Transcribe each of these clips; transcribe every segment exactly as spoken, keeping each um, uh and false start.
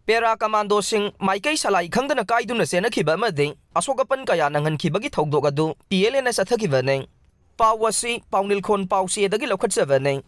ꯄꯦꯔꯥ ꯀꯃꯥꯟꯗꯣꯁꯤꯡ ꯃꯥꯏꯀꯩ ꯁꯂꯥꯏ ꯈꯪꯗꯅ ꯀꯥꯏꯗꯨꯅ ꯆꯦꯟꯅꯈꯤꯕ ꯑꯃꯗꯤ ꯑꯁꯣꯛ ꯑꯄꯟ ꯀꯌꯥ ꯅꯪꯍꯟꯈꯤꯕꯒꯤ ꯊꯧꯗꯣꯛ ꯑꯗꯨ ꯄꯤ ꯑꯦꯜ ꯑꯦꯅ ꯆꯠꯊꯈꯤꯕꯅꯤ꯫ ꯄꯥꯎ ꯑꯁꯤ ꯄꯥꯎꯅꯤꯜꯈꯣꯟ ꯄꯥꯎꯆꯦꯗꯒꯤ ꯂꯧꯈꯠꯆꯕꯅꯤ꯫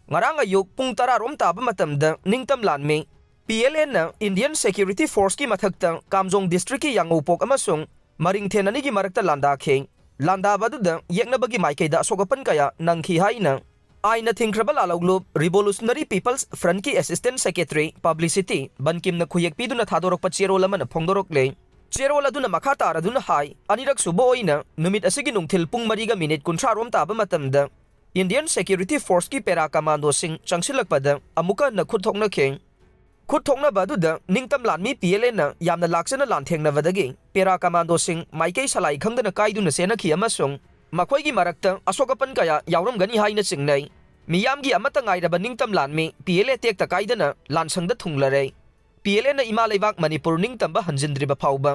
ꯉꯔꯥꯡ ꯑꯌꯨꯛ ꯄꯨꯡ ꯇꯔꯥ ꯔꯣꯝ ꯇꯥꯕ ꯃꯇꯝꯗ ꯅꯤꯡꯇꯝ ꯂꯥꯟꯃꯤ ꯄꯤ ꯑꯦꯜ ꯑꯦꯅ ꯏꯟꯗꯤꯌꯟ ꯁꯦꯀ꯭ꯌꯨꯔꯤꯇꯤ ꯐꯣꯔꯁꯀꯤ ꯃꯊꯛꯇ ꯀꯥꯝꯖꯣꯡ ꯗꯤꯁꯇ꯭ꯔꯤꯛꯀꯤ ꯌꯥꯡꯉꯧꯄꯣꯛ ꯑꯃꯁꯨꯡ ꯃꯔꯤꯡꯊꯦꯟ ꯑꯅꯤꯒꯤ ꯃꯔꯛꯇ ꯂꯥꯟꯗꯥꯈꯤ꯫ ꯂꯥꯟꯗꯥꯕ ꯑꯗꯨꯗ ꯌꯦꯛꯅꯕꯒꯤ ꯃꯥꯏꯀꯩꯗ ꯑꯁꯣꯛ ꯑꯄꯟ ꯀꯌꯥ ꯅꯪꯈꯤ ꯍꯥꯏꯅ ꯑꯥꯏꯟꯅ ꯊꯤꯡꯈ꯭ꯔꯕ ꯂꯥꯜꯍꯧꯂꯨꯞ ꯔꯤꯚꯣꯂꯨꯁꯅꯔꯤ ꯄꯤꯄꯜꯁ ꯐ꯭ꯔꯟꯠꯀꯤ ꯑꯦꯁꯤꯁꯇꯦꯟꯠ ꯁꯦꯀ꯭ꯔꯦꯇꯔꯤ ꯄꯕ꯭ꯂꯤꯁꯤꯇꯤ ꯕꯟꯀꯤꯝꯅ ꯈꯨꯌꯦꯛ ꯄꯤꯗꯨꯅ ꯊꯥꯗꯣꯔꯛꯄ ꯆꯦꯔꯣꯜ ꯑꯃꯅ ꯐꯣꯡꯗꯣꯔꯛꯂꯦ꯫ ꯆꯦꯔꯣꯜ ꯑꯗꯨꯅ ꯃꯈꯥ ꯇꯥꯔꯗꯨꯅ ꯍꯥꯏ, ꯑꯅꯤꯔꯛ ꯁꯨꯕ ꯑꯣꯏꯅ ꯅꯨꯃꯤꯠ ꯑꯁꯤꯒꯤ ꯅꯨꯡꯊꯤꯜ ꯄꯨꯡ ꯃꯔꯤꯒ ꯃꯤꯅꯤꯠ ꯀꯨꯟꯊ꯭ꯔꯥ ꯔꯣꯝ ꯇꯥꯕ ꯃꯇꯝꯗ ꯏꯟꯗꯤꯌꯟ ꯁꯦꯀ꯭ꯌꯨꯔꯤꯇꯤ ꯐꯣꯔꯁꯀꯤ ꯄꯦꯔꯥ ꯀꯃꯥꯟꯗꯣꯁꯤꯡ ꯆꯪꯁꯤꯜꯂꯛꯄꯗ ꯑꯃꯨꯛꯀ ꯍꯟꯅ ꯈꯨꯠ ꯊꯣꯛꯅꯈꯤ꯫ ꯈꯨꯠ ꯊꯣꯛꯅꯕ ꯑꯗꯨꯗ ꯅꯤꯡꯇꯝ ꯂꯥꯟꯃꯤ ꯄꯤ ꯑꯦꯜ ꯑꯦꯅ ꯌꯥꯝꯅ ꯂꯥꯛꯆꯅ ꯂꯥꯟꯊꯦꯡꯅꯕꯗꯒꯤ ꯄꯦꯔꯥ ꯀꯃꯥꯟꯗꯣꯁꯤꯡ ꯃꯥꯏꯀꯩ ꯁꯂꯥꯏ ꯈꯪꯗꯅ ꯀꯥꯏꯗꯨꯅ ꯆꯦꯟꯅꯈꯤ ꯑꯃꯁꯨꯡ ꯃꯈꯣꯏꯒꯤ ꯃꯔꯛꯇ ꯑꯁꯣꯛ ꯑꯄꯟ ꯀꯌꯥ ꯌꯥꯎꯔꯝꯒꯅꯤ ꯍꯥꯏꯅ ꯆꯤꯡꯅꯩ꯫ ꯃꯤꯌꯥꯝꯒꯤ ꯑꯃꯠꯇ ꯉꯥꯏꯔꯕ ꯅꯤꯡꯇꯝ ꯂꯥꯟꯃꯤ ꯄꯤ ꯑꯦꯜ ꯑꯦ ꯇꯦꯛꯇ ꯀꯥꯏꯗꯅ ꯂꯥꯟꯁꯪꯗ ꯊꯨꯡꯂꯔꯦ꯫ ꯄꯤ ꯑꯦꯜ ꯑꯦꯅ ꯏꯃꯥ ꯂꯩꯕꯥꯛ ꯃꯅꯤꯄꯨꯔ ꯅꯤꯡꯇꯝꯕ ꯍꯟꯖꯤꯟꯗ꯭ꯔꯤꯕ ꯐꯥꯎꯕ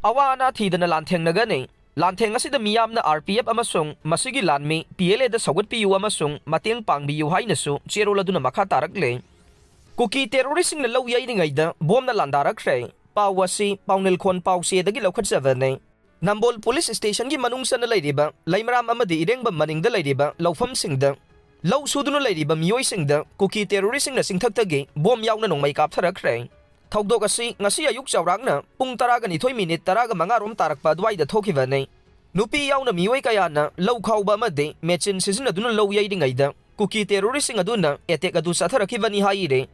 ꯑꯋꯥ ꯑꯅꯥ ꯊꯤꯗꯅ ꯂꯥꯟꯊꯦꯡꯅꯒꯅꯤ꯫ ꯂꯥꯟꯊꯦꯡ ꯑꯁꯤꯗ ꯃꯤꯌꯥꯝꯅ ꯑꯥꯔ ꯄꯤ ꯑꯦꯐ ꯑꯃꯁꯨꯡ ꯃꯁꯤꯒꯤ ꯂꯥꯟꯃꯤ ꯄꯤ ꯑꯦꯜ ꯑꯦꯗ ꯁꯧꯒꯠꯄꯤꯌꯨ ꯑꯃꯁꯨꯡ ꯃꯇꯦꯡ ꯄꯥꯡꯕꯤꯌꯨ ꯍꯥꯏꯅꯁꯨ ꯆꯦꯔꯣꯜ ꯑꯗꯨꯅ ꯃꯈꯥ ꯇꯥꯔꯛꯂꯦ꯫ ꯀꯨꯀꯤ ꯇꯦꯔꯣꯔꯤꯁꯁꯤꯡꯅ ꯂꯧ ꯌꯩꯔꯤꯉꯩꯗ ꯕꯣꯝꯅ ꯂꯥꯟꯗꯥꯔꯛꯈ꯭ꯔꯦ꯫ ꯄꯥꯎ ꯑꯁꯤ ꯄꯥꯎꯅꯤꯜꯈꯣꯟ ꯄꯥꯎꯆꯦꯗꯒꯤ ꯂꯧꯈꯠꯆꯕꯅꯤ꯫ ꯅꯝꯕꯣꯜ ꯄꯨꯂꯤꯁ ꯁ꯭ꯇꯦꯁꯟꯒꯤ ꯃꯅꯨꯡ ꯆꯟꯅ ꯂꯩꯔꯤꯕ ꯂꯩꯃꯔꯥꯝ ꯑꯃꯗꯤ ꯏꯔꯦꯡꯕꯝ ꯃꯅꯤꯡꯗ ꯂꯩꯔꯤꯕ ꯂꯧꯐꯝꯁꯤꯡꯗ ꯂꯧ ꯁꯨꯗꯨꯅ ꯂꯩꯔꯤꯕ ꯃꯤꯑꯣꯏꯁꯤꯡꯗ ꯀꯨꯀꯤ ꯇꯦꯔꯣꯔꯤꯁꯁꯤꯡꯅ ꯆꯤꯡꯊꯛꯇꯒꯤ ꯕꯣꯝ ꯌꯥꯎꯅ ꯅꯣꯡꯃꯩ ꯀꯥꯞꯊꯔꯛꯈ꯭ꯔꯦ꯫ ꯊꯧꯗꯣꯛ ꯑꯁꯤ ꯉꯁꯤ ꯑꯌꯨꯛ ꯆꯥꯎꯔꯥꯛꯅ ꯄꯨꯡ ꯇꯔꯥꯒ ꯅꯤꯊꯣꯏ ꯃꯤꯅꯤꯠ ꯇꯔꯥꯒ ꯃꯉꯥ ꯔꯣꯝ ꯇꯥꯔꯛꯄ ꯑꯗꯨꯋꯥꯏꯗ ꯊꯣꯛꯈꯤꯕꯅꯤ꯫ ꯅꯨꯄꯤ ꯌꯥꯎꯅ ꯃꯤꯑꯣꯏ ꯀꯌꯥꯅ ꯂꯧ ꯈꯥꯎꯕ ꯑꯃꯗꯤ ꯃꯦꯆꯤꯟ ꯁꯤꯖꯤꯟꯅꯗꯨꯅ ꯂꯧ ꯌꯩꯔꯤꯉꯩꯗ ꯀꯨꯀꯤ ꯇꯦꯔꯣꯔꯤꯁꯁꯤꯡ ꯑꯗꯨꯅ ꯑꯦꯇꯦꯛ ꯑꯗꯨ ꯆꯠꯊꯔꯛꯈꯤꯕꯅꯤ ꯍꯥꯏꯔꯦ꯫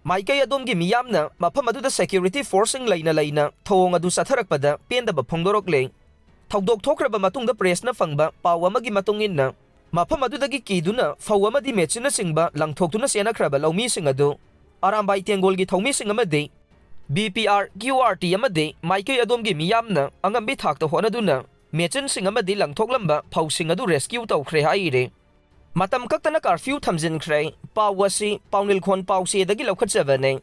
ꯃꯥꯏꯀꯩ ꯑꯗꯣꯝꯒꯤ ꯃꯤꯌꯥꯝꯅ ꯃꯐꯝ ꯑꯗꯨꯗ ꯁꯦꯀ꯭ꯌꯨꯔꯤꯇꯤ ꯐꯣꯔꯁꯁꯤꯡ ꯂꯩꯅ ꯂꯩꯅ ꯊꯧꯑꯣꯡ ꯑꯗꯨ ꯆꯠꯊꯔꯛꯄꯗ ꯄꯦꯟꯗꯕ ꯐꯣꯡꯗꯣꯔꯛꯂꯦ꯫ ꯊꯧꯗꯣꯛ ꯊꯣꯛꯈ꯭ꯔꯕ ꯃꯇꯨꯡꯗ ꯄ꯭ꯔꯦꯁꯅ ꯐꯪꯕ ꯄꯥꯎ ꯑꯃꯒꯤ ꯃꯇꯨꯡ ꯏꯟꯅ, ꯃꯐꯝ ꯑꯗꯨꯗꯒꯤ ꯀꯤꯗꯨꯅ ꯐꯧ ꯑꯃꯗꯤ ꯃꯦꯆꯤꯟꯅꯆꯤꯡꯕ ꯂꯪꯊꯣꯛꯇꯨꯅ ꯆꯦꯟꯅꯈ꯭ꯔꯕ ꯂꯧꯃꯤꯁꯤꯡ ꯑꯗꯨ ꯑꯔꯥꯝꯕꯥꯏ ꯇꯦꯡꯒꯣꯜꯒꯤ ꯊꯧꯃꯤꯁꯤꯡ ꯑꯃꯗꯤ B P R, Q R T ꯑꯃꯗꯤ ꯃꯥꯏꯀꯩ ꯑꯗꯣꯝꯒꯤ ꯃꯤꯌꯥꯝꯅ ꯑꯉꯝꯕꯤ ꯊꯥꯛꯇ ꯍꯣꯠꯅꯗꯨꯅ ꯃꯦꯆꯤꯟꯁꯤꯡ ꯑꯃꯗꯤ ꯂꯪꯊꯣꯛꯂꯝꯕ ꯐꯧꯁꯤꯡ ꯑꯗꯨ ꯔꯦꯁꯀ꯭ꯌꯨ ꯇꯧꯈ꯭ꯔꯦ ꯍꯥꯏꯔꯦ꯫ ꯃꯇꯝ ꯀꯛꯇꯅ ꯀꯥꯔꯐ꯭ꯌꯨ ꯊꯝꯖꯤꯟꯈ꯭ꯔꯦ꯫ ꯄꯥꯎ ꯑꯁꯤ ꯄꯥꯎꯅꯤꯜꯈꯣꯟ ꯄꯥꯎꯆꯦꯗꯒꯤ ꯂꯧꯈꯠꯆꯕꯅꯤ꯫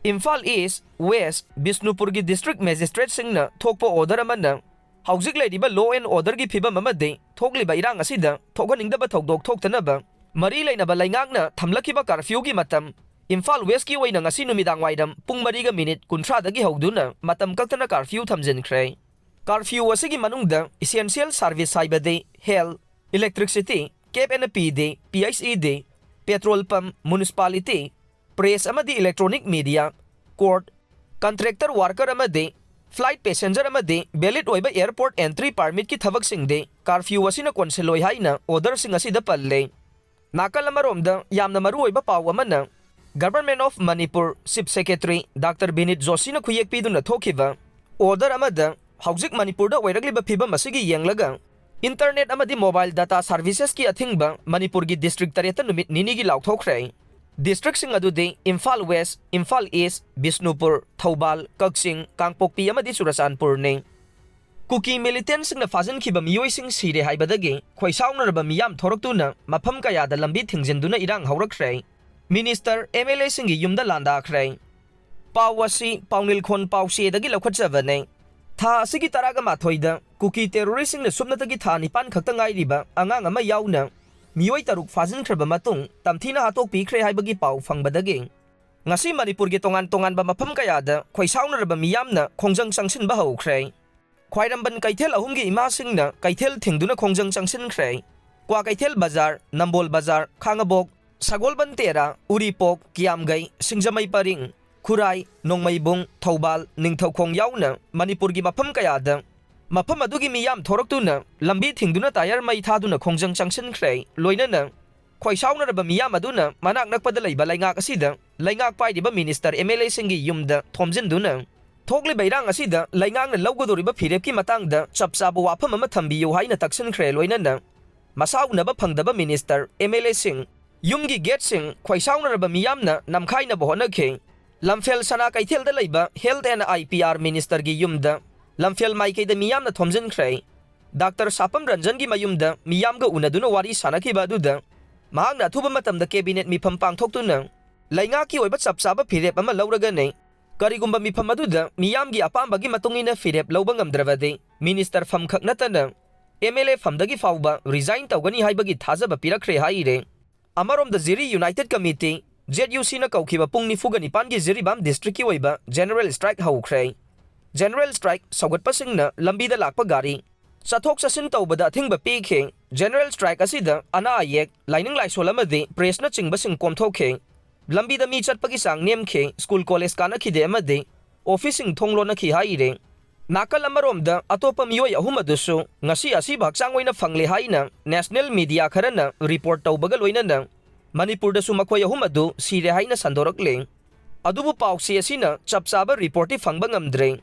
ꯏꯝꯐꯥꯜ ꯏꯁ, ꯋꯦꯁ, ꯕꯤꯁꯅꯨꯄꯨꯔꯒꯤ ꯗꯤꯁꯇ꯭ꯔꯤꯛ ꯃꯦꯖꯤꯁꯇ꯭ꯔꯦꯠꯁꯤꯡꯅ ꯊꯣꯛꯄ ꯑꯣꯔꯗꯔ ꯑꯃꯅ ꯍꯧꯖꯤꯛ ꯂꯩꯔꯤꯕ law and orderꯒꯤ ꯐꯤꯕꯝ ꯑꯃꯗꯤ ꯊꯣꯛꯂꯤꯕ ꯏꯔꯥꯡ ꯑꯁꯤꯗ ꯊꯣꯛꯍꯟꯅꯤꯡꯗꯕ ꯊꯧꯗꯣꯛ ꯊꯣꯛꯇꯅꯕ ꯃꯔꯤ ꯂꯩꯅꯕ ꯂꯩꯉꯥꯛꯅ ꯊꯝꯂꯛꯈꯤꯕ ꯀꯥꯔꯐ꯭ꯌꯨꯒꯤ ꯃꯇꯝ ꯏꯝꯐꯥꯜ ꯋꯦꯁꯀꯤ ꯑꯣꯏꯅ ꯉꯁꯤ ꯅꯨꯃꯤꯗꯥꯡ ꯋꯥꯏꯔꯝ ꯄꯨꯡ ꯃꯔꯤꯒ ꯃꯤꯅꯤꯠ ꯀꯨꯟꯊ꯭ꯔꯥꯗꯒꯤ ꯍꯧꯗꯨꯅ ꯃꯇꯝ ꯀꯛꯇꯅ ꯀꯥꯔꯐ꯭ꯌꯨ ꯊꯝꯖꯤꯟꯈ꯭ꯔꯦ꯫ ꯀꯥꯔꯐ꯭ꯌꯨ ꯑꯁꯤꯒꯤ ꯃꯅꯨꯡꯗ essential service ꯍꯥꯏꯕꯗꯤ health, electricity, cab and pay day, P H E day, petrol pump, municipality, press ꯑꯃꯗꯤ electronic media, court, contractor worker ꯑꯃꯗꯤ flight passenger ꯑꯃꯗꯤ valid ꯑꯣꯏꯕ airport entry permitꯀꯤ ꯊꯕꯛꯁꯤꯡꯗꯤ ꯀꯥꯔꯐ꯭ꯌꯨ ꯑꯁꯤꯅ ꯀꯣꯟꯁꯤꯜꯂꯣꯏ ꯍꯥꯏꯅ orderꯁꯤꯡ ꯑꯁꯤꯗ ꯄꯜꯂꯦ꯫ ꯅꯥꯀꯜ ꯑꯃꯔꯣꯝꯗ ꯌꯥꯝꯅ ꯃꯔꯨꯑꯣꯏꯕ ꯄꯥꯎ ꯑꯃꯅ, Government of Manipur Chief Secretary Doctor ꯕꯤꯅꯤꯠ ꯖꯣꯁꯤꯅ ꯈꯨꯌꯦꯛ ꯄꯤꯗꯨꯅ ꯊꯣꯛꯈꯤꯕ order ꯑꯃꯗ ꯍꯧꯖꯤꯛ ꯃꯅꯤꯄꯨꯔꯗ ꯑꯣꯏꯔꯛꯂꯤꯕ ꯐꯤꯕꯝ ꯑꯁꯤꯒꯤ ꯌꯦꯡꯂꯒ internet ꯑꯃꯗꯤ mobile data servicesꯀꯤ ꯑꯊꯤꯡꯕ ꯃꯅꯤꯄꯨꯔꯒꯤ district ꯇꯔꯦꯠꯇ ꯅꯨꯃꯤꯠ ꯅꯤꯅꯤꯒꯤ ꯂꯥꯎꯊꯣꯛꯈ꯭ꯔꯦ꯫ Districtꯁꯤꯡ ꯑꯗꯨꯗꯤ ꯏꯝꯐꯥꯜ ꯋꯦꯁ, ꯏꯝꯐꯥꯜ ꯏꯁ, ꯕꯤꯁꯅꯨꯄꯨꯔ, ꯊꯧꯕꯥꯜ, ꯀꯛꯆꯤꯡ, ꯀꯥꯡꯄꯣꯛꯄꯤ ꯑꯃꯗꯤ ꯆꯨꯔꯆꯥꯟꯄꯨꯔꯅꯤ꯫ ꯀꯨꯀꯤ militantꯁꯤꯡꯅ ꯐꯥꯖꯤꯟꯈꯤꯕ ꯃꯤꯑꯣꯏꯁꯤꯡ ꯁꯤꯔꯦ ꯍꯥꯏꯕꯗꯒꯤ ꯈꯣꯏꯁꯥꯎꯅꯔꯕ ꯃꯤꯌꯥꯝ ꯊꯣꯔꯛꯇꯨꯅ ꯃꯐꯝ ꯀꯌꯥꯗ ꯂꯝꯕꯤ ꯊꯤꯡꯖꯤꯟꯗꯨꯅ ꯏꯔꯥꯡ ꯍꯧꯔꯛꯈ꯭ꯔꯦ꯫ Minister, M L Aꯁꯤꯡꯒꯤ ꯌꯨꯝꯗ ꯂꯥꯟꯗꯥꯈ꯭ꯔꯦ꯫ ꯄꯥꯎ ꯑꯁꯤ ꯄꯥꯎꯅꯤꯜꯈꯣꯟ ꯄꯥꯎꯆꯦꯗꯒꯤ ꯂꯧꯈꯠꯆꯕꯅꯦ꯫ ꯊꯥ ꯑꯁꯤꯒꯤ ꯇꯔꯥꯒ ꯃꯥꯊꯣꯏꯗ ꯀꯨꯀꯤ terroristꯁꯤꯡꯅ ꯁꯨꯞꯅꯇꯒꯤ ꯊꯥ ꯅꯤꯄꯥꯟ ꯈꯛꯇ ꯉꯥꯏꯔꯤꯕ ꯑꯉꯥꯡ ꯑꯃ ꯌꯥꯎꯅ ꯃꯤꯑꯣꯏ ꯇꯔꯨꯛ ꯐꯥꯖꯤꯟꯈ꯭ꯔꯕ ꯃꯇꯨꯡ ꯇꯝꯊꯤꯅ ꯍꯥꯠꯇꯣꯛꯄꯤꯈ꯭ꯔꯦ ꯍꯥꯏꯕꯒꯤ ꯄꯥꯎ ꯐꯪꯕꯗꯒꯤ ꯉꯁꯤ ꯃꯅꯤꯄꯨꯔꯒꯤ ꯇꯣꯉꯥꯟ ꯇꯣꯉꯥꯟꯕ ꯃꯐꯝ ꯀꯌꯥꯗ ꯈꯣꯏꯁꯥꯎꯅꯔꯕ ꯃꯤꯌꯥꯝꯅ ꯈꯣꯡꯖꯪ ꯆꯪꯁꯤꯟꯕ ꯍꯧꯈ꯭ꯔꯦ꯫ ꯈ꯭ꯋꯥꯏꯔꯝꯕꯟ ꯀꯩꯊꯦꯜ ꯑꯍꯨꯝꯒꯤ ꯏꯃꯥꯁꯤꯡꯅ ꯀꯩꯊꯦꯜ ꯊꯤꯡꯗꯨꯅ ꯈꯣꯡꯖꯪ ꯆꯪꯁꯤꯟꯈ꯭ꯔꯦ꯫ ꯀ꯭ꯋꯥꯀꯩꯊꯦꯜ ꯕꯖꯥꯔ, ꯅꯝꯕꯣꯜ ꯕꯖꯥꯔ, ꯈꯥꯉꯕꯣꯛ, ꯁꯒꯣꯜꯕꯟ ꯇꯦꯔꯥ, ꯎꯔꯤꯄꯣꯛ, ꯀꯤꯌꯥꯝꯒꯩ, ꯁꯤꯡꯖꯃꯩ ꯄꯔꯤꯡ, ꯈꯨꯔꯥꯏ, ꯅꯣꯡꯃꯩꯕꯨꯡ, ꯊꯧꯕꯥꯜ, ꯅꯤꯡꯊꯧꯈꯣꯡ ꯌꯥꯎꯅ ꯃꯅꯤꯄꯨꯔꯒꯤ ꯃꯐꯝ ꯀꯌꯥꯗ ꯃꯐꯝ ꯑꯗꯨꯒꯤ ꯃꯤꯌꯥꯝ ꯊꯣꯔꯛꯇꯨꯅ ꯂꯝꯕꯤ ꯊꯤꯡꯗꯨꯅ ꯇꯥꯌꯔ ꯃꯩ ꯊꯥꯗꯨꯅ ꯈꯣꯡꯖꯪ ꯆꯪꯁꯤꯟꯈ꯭ꯔꯦ꯫ ꯂꯣꯏꯅꯅ ꯈꯣꯏꯁꯥꯎꯅꯔꯕ ꯃꯤꯌꯥꯝ ꯑꯗꯨꯅ ꯃꯅꯥꯛ ꯅꯛꯄꯗ ꯂꯩꯕ ꯂꯩꯉꯥꯛ ꯑꯁꯤꯗ ꯂꯩꯉꯥꯛ ꯄꯥꯏꯔꯤꯕ Minister, M L Aꯁꯤꯡꯒꯤ ꯌꯨꯝꯗ ꯊꯣꯝꯖꯤꯟꯗꯨꯅ ꯊꯣꯛꯂꯤꯕ ꯏꯔꯥꯡ ꯑꯁꯤꯗ ꯂꯩꯉꯥꯛꯅ ꯂꯧꯒꯗꯧꯔꯤꯕ ꯐꯤꯔꯦꯞꯀꯤ ꯃꯇꯥꯡꯗ ꯆꯞ ꯆꯥꯕ ꯋꯥꯐꯝ ꯑꯃ ꯊꯝꯕꯤꯌꯨ ꯍꯥꯏꯅ ꯇꯛꯁꯤꯟꯈ꯭ꯔꯦ꯫ ꯂꯣꯏꯅꯅ ꯃꯁꯥ ꯎꯅꯕ ꯐꯪꯗꯕ Minister, M L Aꯁꯤꯡ, ꯌꯨꯝꯒꯤ gateꯁꯤꯡ ꯈꯣꯏꯁꯥꯎꯅꯔꯕ ꯃꯤꯌꯥꯝꯅ ꯅꯝꯈꯥꯏꯅꯕ ꯍꯣꯠꯅꯈꯤ꯫ ꯂꯝꯐꯦꯜ ꯁꯅꯥ ꯀꯩꯊꯦꯜꯗ ꯂꯩꯕ Health and I P R Ministerꯒꯤ ꯌꯨꯝꯗ ꯂꯝꯐꯦꯜ ꯃꯥꯏꯀꯩꯗ ꯃꯤꯌꯥꯝꯅ ꯊꯣꯝꯖꯤꯟꯈ꯭ꯔꯦ꯫ Doctor ꯁꯥꯄꯝ ꯔꯟꯖꯟꯒꯤ ꯃꯌꯨꯝꯗ ꯃꯤꯌꯥꯝꯒ ꯎꯅꯗꯨꯅ ꯋꯥꯔꯤ ꯁꯥꯟꯅꯈꯤꯕ ꯑꯗꯨꯗ ꯃꯍꯥꯛꯅ ꯑꯊꯨꯕ ꯃꯇꯝꯗ cabinet ꯃꯤꯐꯝ ꯄꯥꯡꯊꯣꯛꯇꯨꯅ ꯂꯩꯉꯥꯛꯀꯤ ꯑꯣꯏꯕ ꯆꯞ ꯆꯥꯕ ꯐꯤꯔꯦꯞ ꯑꯃ ꯂꯧꯔꯒꯅꯤ꯫ ꯀꯔꯤꯒꯨꯝꯕ ꯃꯤꯐꯝ ꯑꯗꯨꯗ ꯃꯤꯌꯥꯝꯒꯤ ꯑꯄꯥꯝꯕꯒꯤ ꯃꯇꯨꯡ ꯏꯟꯅ ꯐꯤꯔꯦꯞ ꯂꯧꯕ ꯉꯝꯗ꯭ꯔꯕꯗꯤ Minister ꯐꯝꯈꯛ ꯅꯠꯇꯅ M L A ꯐꯝꯗꯒꯤ ꯐꯥꯎꯕ resign ꯇꯧꯒꯅꯤ ꯍꯥꯏꯕꯒꯤ ꯊꯥꯖꯕ ꯄꯤꯔꯛꯈ꯭ꯔꯦ ꯍꯥꯏꯔꯦ꯫ ꯑꯃꯔꯣꯝꯗ ꯖꯤꯔꯤ United Committee, ꯖꯦꯠ ꯌꯨ ꯁꯤꯅ ꯀꯧꯈꯤꯕ ꯄꯨꯡ ꯅꯤꯐꯨꯒ ꯅꯤꯄꯥꯟꯒꯤ ꯖꯤꯔꯤꯕꯥꯝ ꯗꯤꯁꯇ꯭ꯔꯤꯛꯀꯤ ꯑꯣꯏꯕ ꯖꯦꯅꯔꯦꯜ ꯁ꯭ꯇ꯭ꯔꯥꯏꯛ ꯍꯧꯈ꯭ꯔꯦ꯫ ꯖꯦꯅꯔꯦꯜ ꯁ꯭ꯇ꯭ꯔꯥꯏꯛ ꯁꯧꯒꯠꯄꯁꯤꯡꯅ ꯂꯝꯕꯤꯗ ꯂꯥꯛꯄ ꯒꯥꯔꯤ ꯆꯠꯊꯣꯛ ꯆꯠꯁꯤꯟ ꯇꯧꯕꯗ ꯑꯊꯤꯡꯕ ꯄꯤꯈꯤ꯫ ꯖꯦꯅꯔꯦꯜ ꯁ꯭ꯇ꯭ꯔꯥꯏꯛ ꯑꯁꯤꯗ ꯑꯅꯥ ꯑꯌꯦꯛ, ꯂꯥꯏꯅꯤꯡ ꯂꯥꯏꯁꯣꯜ ꯑꯃꯗꯤ ꯄ꯭ꯔꯦꯁꯅꯆꯤꯡꯕꯁꯤꯡ ꯀꯣꯝꯊꯣꯛꯈꯤ꯫ ꯂꯝꯕꯤꯗ ꯃꯤ ꯆꯠꯄꯒꯤ ꯆꯥꯡ ꯅꯦꯝꯈꯤ, ꯁ꯭ꯀꯨꯜ ꯀꯣꯂꯦꯖ ꯀꯥꯅꯈꯤꯗꯦ ꯑꯃꯗꯤ ꯑꯣꯐꯤꯁꯁꯤꯡ ꯊꯣꯡ ꯂꯣꯟꯅꯈꯤ ꯍꯥꯏꯔꯤ꯫ ꯅꯥꯀꯜ ꯑꯃꯔꯣꯝꯗ ꯑꯇꯣꯞꯄ ꯃꯤꯑꯣꯏ ꯑꯍꯨꯝ ꯑꯗꯨꯁꯨ ꯉꯁꯤ ꯑꯁꯤꯕ ꯍꯛꯆꯥꯡ ꯑꯣꯏꯅ ꯐꯪꯂꯦ ꯍꯥꯏꯅ ꯅꯦꯁꯅꯦꯜ ꯃꯤꯗꯤꯌꯥ ꯈꯔꯅ ꯔꯤꯄꯣꯔꯠ ꯇꯧꯕꯒ ꯂꯣꯏꯅꯅ ꯃꯅꯤꯄꯨꯔꯗꯁꯨ ꯃꯈꯣꯏ ꯑꯍꯨꯝ ꯑꯗꯨ ꯁꯤꯔꯦ ꯍꯥꯏꯅ ꯁꯟꯗꯣꯔꯛꯂꯦ꯫ ꯑꯗꯨꯕꯨ ꯄꯥꯎꯆꯦ ꯑꯁꯤꯅ ꯆꯞ ꯆꯥꯕ ꯔꯤꯄꯣꯔꯠꯇꯤ ꯐꯪꯕ ꯉꯝꯗ꯭ꯔꯦ꯫